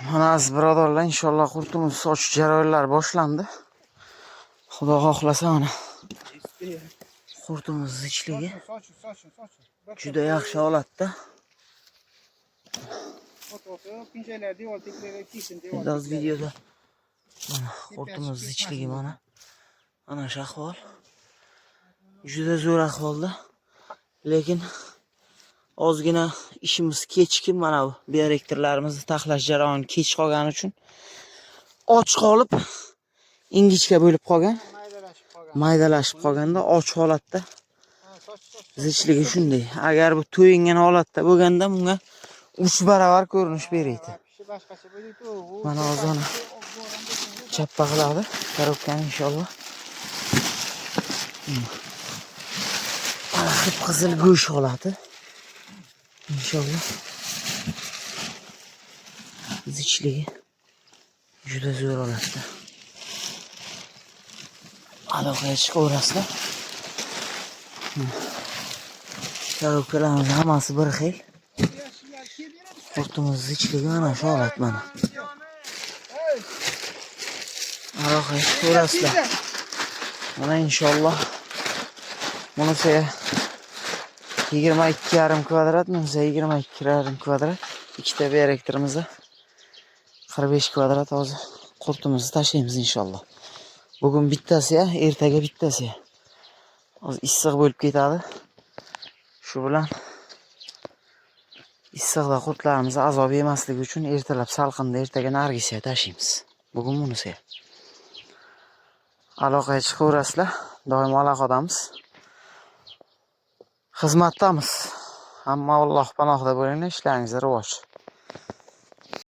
Mana, aziz birodarlar, inshaalloh qurtimiz sochish jarayonlari boshlandi. Xudo xohlasa, mana qurtimiz zichligi Sochin, sochin, sochin. juda yaxshi holatda. Pinchalar devor teplari kiysin, devor. Endi hozir videoda mana qurtimiz zichligi, mana. Ana shu ahvol. Juda zo'r ahvolda. Lekin ozgina ishimiz kechikib, mana bu bioreaktorlarimizni taxlash jarayoni kech qolgani uchun och qolib, ingichka bo'lib qolgan, Maydalashib qolgan. Maydalashib qolganda och holatda Ha, soch, soch. Zichligi shunday. Agar bu to'yingan holatda bo'lganda, bunga 3 baravar ko'rinish beradi. Pishi boshqacha bo'ladi. Mana hozir ana chappa qiladi korobkani, inshaalloh. Mana qip qizil go'sht holati. Inshaalloh. Zichligi juda zo'r holatda. Aloqaga chiqaverasizlar. Korobkalarimiz hammasi bir xil. Qurtimiz zichligi mana shu holat, mana. Aloqaga chiqaverasizlar. Mana, inshaalloh, bunisi 22,5 kvadrat, bunisi 22,5 kvadrat. Ikkita bioreaktorimizda 45 kvadrat hozir qurtimizni tashlaymiz, inshaalloh. Bugun bittasi ya, ertaga bittasi ya. Hozir issiq bo'lib ketadi. Shu bilan issiqda qurtlarimiz azob yemasligi uchun ertalab salqinda ertaga narigisiga tashlaymiz. Bugun bunisiga. Aloqaga chiqaverasizlar. Doimo aloqadamiz. Xizmatdamiz. Hamma Alloh panohida bo'linglar, ishlaringizda rivoj.